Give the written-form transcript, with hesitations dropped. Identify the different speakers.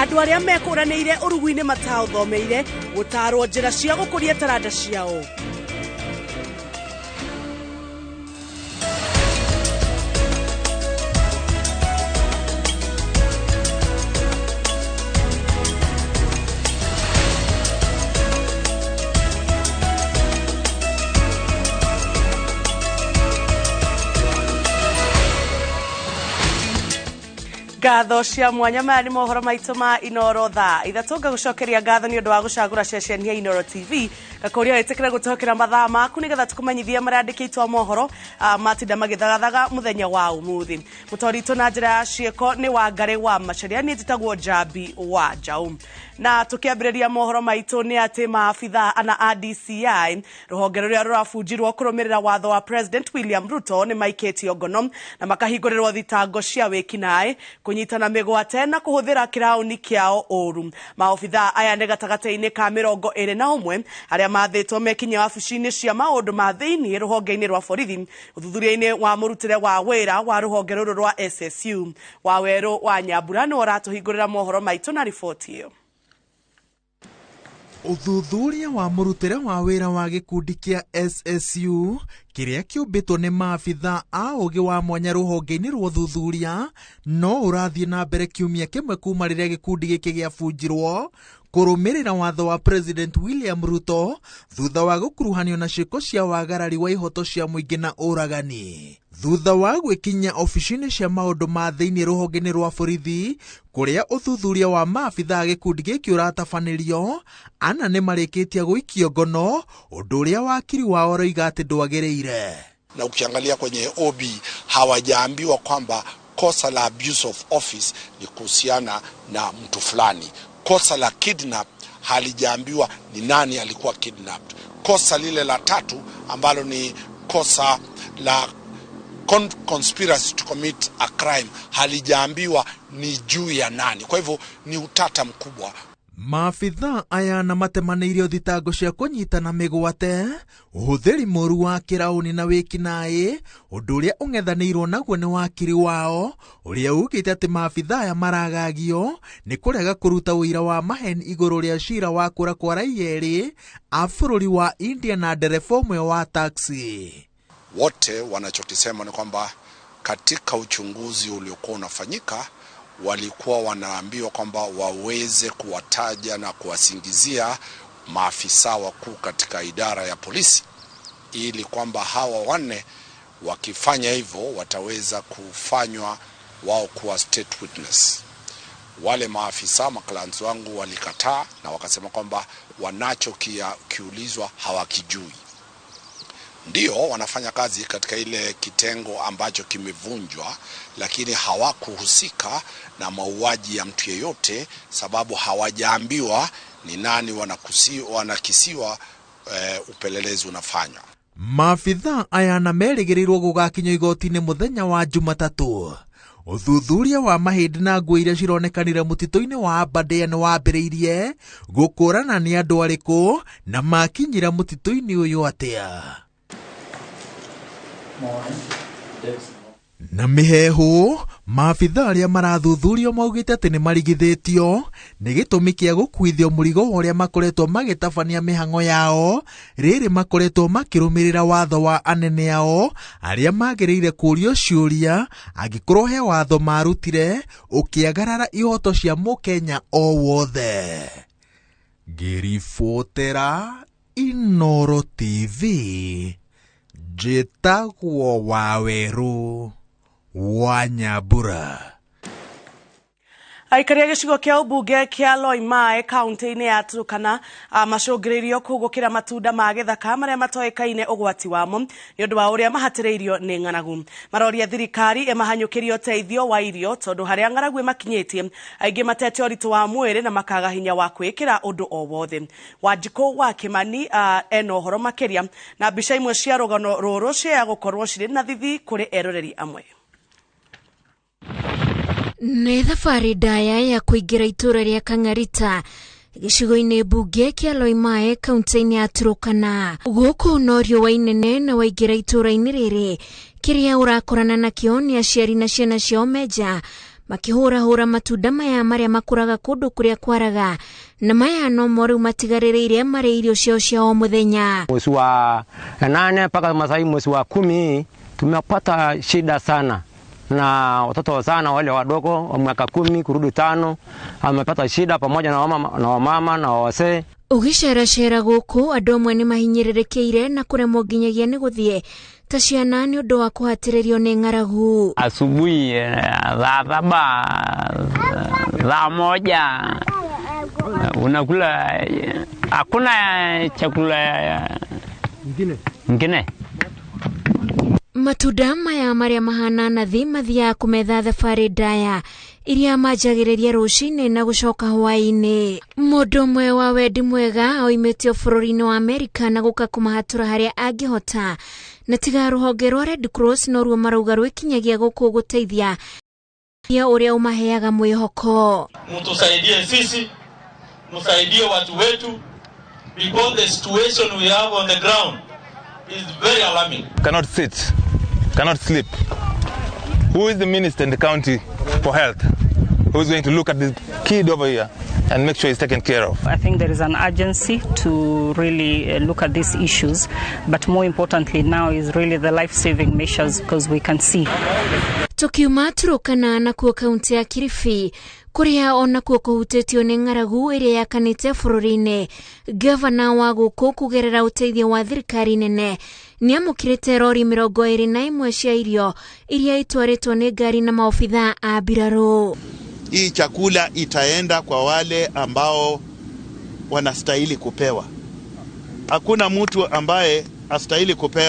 Speaker 1: Andũ arĩa mekũranĩire ũrugu-inĩ mataũthomeire gũtarwo njĩra cia gũkũria taranda ciao. Ngatho cia mwanya. Maya nĩ mohoro maitũ ma Inoro thaa 3. Ngagũcokeria ngatho nĩ ũndũ wa gũcagũra ceceni ya Inoro TV. Ngakũria wĩtĩkĩre gũtũhokera mathaa maku nĩgetha tũkũmenyithie marĩa andĩkĩtwo a mohoro matinda magĩthagathaga mũthenya wa ũmũthĩ. Mũtoritũ na njĩra ya ciĩko nĩ Wangarĩ wa Macharia, niĩ njĩtagwo Njambi wa Njaũ. Na tũkĩambĩrĩria mohoro maitũ nĩ atĩ maabithaa ana a DCI, rũhonge rũrĩa rũrabunjirwo kũrũmĩrĩra watho wa President William Ruto, nĩ maikĩtio ngono na makahingũrĩrwo thitango cia wĩkinaĩ, kũnyitana mĩgwate na kũhũthĩra kĩraũni kĩao ũru. Maobithaa aya nĩ gatagatĩ-inĩ ka 21 arĩa mathĩtwo mekinyie wabici-inĩ cia maũndũ ma thĩinĩ rũhonge-inĩ rwa borithi ũthuthuria-inĩ wa mũrutĩre wa wĩra wa rũhonge rũrũ rwa SSU. Wawerũ wa Nyambura nĩwe ũratũhingũrĩra mohoro maitũ na riboti ĩyo.
Speaker 2: Ũthuthuria wa mũrutĩre wa wĩra wa gĩkundi kĩa SSU kĩrĩa kĩũmbĩtwo nĩ maabithaa a ũgĩ wa mwanya rũhonge-inĩ rwa ũthuthuria no ũrathiĩ na mbere kiumia kĩmwe kuma rĩrĩa gĩkundi gĩkĩ gĩabunjirwo kũrũmĩrĩra watho wa President William Ruto thutha wa gũkuruhanio na ciĩko cia wagarari wa ihoto cia mũingĩ na ũragani. Thutha wa gwĩkinyia obici-inĩ cia maũndũ ma thĩinĩ rũhonge-inĩ rwa borithi kũrĩa ũthuthuria wa maabithaa a gĩkundi gĩkĩ ũratabanĩrio, ana nĩ marĩkĩtie gũikio ngono, ũndũ ũrĩa wakiri wao aroiga atĩ ndwagĩrĩire.
Speaker 3: Na ukiangalia kwenye OB hawajaambiwa kwamba kosa la abuse of office ni kuhusiana na mtu fulani. Kosa la kidnap halijaambiwa ni nani alikuwa kidnapped. Kosa lile la tatu ambalo ni kosa la conspiracy to commit a crime halijaambiwa ni juu ya nani. Kwa hivyo ni utata mkubwa.
Speaker 2: Maabithaa aya na matemanĩirio thitango cia kũnyitana mĩgwate, ũhũthĩri mũru wa kĩraũni na wĩkinaĩ, ũndũ ũrĩa ũng'ethanĩirwo naguo nĩ wakiri wao ũrĩa ugĩte atĩ maabithaa aya maragagio nĩ kũrega kũruta ũira wa maheni igũrũ rĩa cira wa kũra kwa raia erĩ a bũrũri wa India na ndereba ũmwe wa taxi.
Speaker 3: Wote wanachokisema ni kwamba katika uchunguzi uliokuwa unafanyika walikuwa wanaambiwa kwamba waweze kuwataja na kuwasingizia maafisa wakuu katika idara ya polisi, ili kwamba hawa wanne wakifanya hivyo wataweza kufanywa wao kuwa state witness. Wale maafisa maclients wangu walikataa na wakasema kwamba wanachokiulizwa hawakijui. Ndio wanafanya kazi katika ile kitengo ambacho kimevunjwa, lakini hawakuhusika na mauaji ya mtu yeyote, sababu hawajaambiwa ni nani wanakisiwa upelelezi unafanywa.
Speaker 2: Maabithaa aya na merĩgĩrĩirwo gũgakinyio igoti-inĩ mũthenya wa Jumatatũ. Ũthuthuria wa mahĩndĩ na nguo iria cironekanire mũtitũ-inĩ wa Aberdare nĩ wambĩrĩirie gũkũrana nĩ andũ arĩkũ na makinyĩra mũtitũ-inĩ ũyũ atĩa. Na mĩheehũ, maabithaa arĩa marathuthurio maugĩte atĩ nĩ marigithĩtio nĩ gĩtũmi kĩa gũkuithio mũrigo wa ũrĩa makoretwo magĩtabania mĩhang'o yao rĩrĩ makoretwo makĩrũmĩrĩra watho wa anene ao arĩa magĩrĩire kũũrio ciũria angĩkorwo he watho marutire ũkĩagarara ihoto cia mũkenya o wothe. Ngĩribotera Inoro TV, njĩtagwo Wawerũ wa Nyambura.
Speaker 1: Aikari a gĩcigo kĩa ũmbunge kĩa Loimae kaunti-inĩ ya Turkana macũngĩrĩirio kũgũkĩra matunda ma gĩthaka marĩa matoĩkaine ũgwati wamo nĩ ũndũ wa ũrĩa mahatĩrĩirio nĩ ng'aragu. Maroria thirikari ĩmahanyũkĩrie ũteithio wa irio tondũ harĩa ng'aragu ĩmakinyĩtie aingĩ matete ũritũ wa mwĩrĩ na makaga hinya wa kwĩĩkĩra ũndũ o wothe. Wanjikũ wa Kĩmani ena ũhoro makĩria na mbica imwe cia rũgano rũrũ cia gũkorwo cirĩ na thithi kũrĩ eroreri amwe.
Speaker 4: Nĩ thabarĩ ndaya ya kũingĩra itũũra rĩa Kang'arita gĩcigo-inĩ mbunge kĩa Loimae kaunti-inĩ ya Turkana. Gũkũ no riũa inene na waingĩra itũũra-inĩ rĩrĩ kĩrĩa ũrakorana nakĩo nĩ aciari na ciana ciao menja Makĩhũrahũra matunda maya marĩa makũraga kũndũ kũrĩa kwaraga, na maya nomo rĩu matigarĩrĩire marĩ irio ciao cia o mũthenya.
Speaker 5: Mwezi wa 8 mpaka masai mwezi wa 10 tumepata shida sana, na watoto sana wale wadogo wa miaka 10 kurudi 5 amepata shida pamoja na wamama na wamama na wazee.
Speaker 4: Ũgĩceracera gũkũ andũ amwe nĩ mahinyĩrĩrĩkĩire na kũremwo nginyagia nĩ gũthiĩ ta ciana nĩ ũndũ wa kũhatĩrĩrio nĩ ng'aragu.
Speaker 6: Asubuhi saa 7, saa 1 unakula, hakuna chakula ingine.
Speaker 4: Matunda maya marĩa mahana nathi mathiaga kũmetha thabarĩ ndaya iria manjagĩrĩria rũcinĩ na gũcoka hwaĩ-inĩ. Mũndũ ũmwe wa wendi mwega oimĩtio bũrũri-inĩ wa Amerika na gũka kũmahatũra harĩa angĩhota, na tiga rũhonge rwa Red Cross noruo marauga rwĩkinyagia gũkũ gũteithia ũrĩa ũmaheaga mwĩhoko.
Speaker 7: Mtusaidie sisi, msaidie watu wetu, because the situation we have on the ground is very alarming.
Speaker 8: Cannot sit, cannot sleep. Who is the minister in the county for health? Who is going to look at this kid over here and make sure he's taken care of?
Speaker 9: I think there is an urgency to really look at these issues, but more importantly now is really the life-saving measures, because we can see.
Speaker 4: Tukiuma Turukana nakuo kaunti ya Kilifi kuria onakuo kũhutĩtio nĩ ng'aragu ĩrĩa yakanĩte bũrũri-inĩ, gavana wa gũkũ kũgerera ũteithio wa thirikari nene nĩamũkĩrĩte rori 21 cia irio iria itwarĩtwo nĩ ngari na maobithaa a mbirarũ.
Speaker 10: Hii chakula itaenda kwa wale ambao wanastahili kupewa. Hakuna mtu ambaye astahili kupewa.